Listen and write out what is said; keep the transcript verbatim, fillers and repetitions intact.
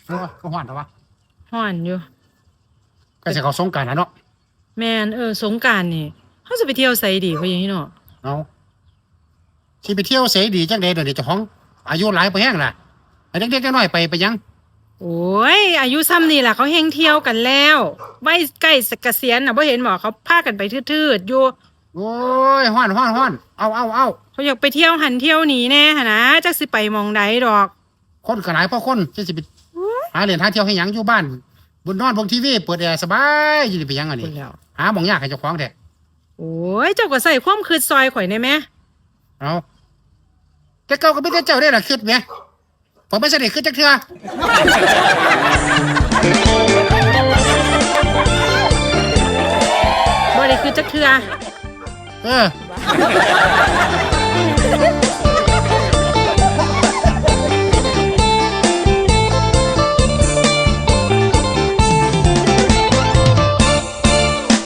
โอ้ย ก็ฮ้อนแต่ว่า ฮ้อนอยู่ ก็จะเข้าสงกรานต์แล้วเนาะ แม่น เออ สงกรานต์นี่เฮาสิไปเที่ยวไสดี พ่อใหญ่เนาะ เอาสิไปเที่ยวไสดีจังใด๋ เดี๋ยวนี้เจ้าของอายุหลายไปแฮงล่ะ ให้เด็กๆน้อยๆไป ไปหยัง โอ้ย อายุส่ำนี่ล่ะเขาแฮ่งเที่ยวกันแล้ว วัยใกล้เกษียณน่ะ บ่เห็นบ่ เขาพากันไปทืดๆอยู่ โอ้ย ฮ้อนฮ้อนฮ้อน เอาเอาเอา เขาอยากไปเที่ยวหั้นเที่ยวนี่แน่หั้นนะ จักสิไปหม่องใดดอก คนก็หลายพอคน จะสิไปหาเล่นหาเที่ยวให้หยัง อยู่บ้าน บนนอนเบิ่งทีวี เปิดแอร์สบาย อยู่นี่ไปหยังอันนี้ พู้นแล้ว หาหม่องยากให้เจ้าของแท้ โอ้ย เจ้าก็ใส่ความคิดซอยข่อยแน่แหม เอาแต่เก่าก็มีแต่เจ้าได้ล่ะคิดแหม ผมไม่สนิทคิดจักเทื่อ บ่ได้คิดจักเทื่อ เออ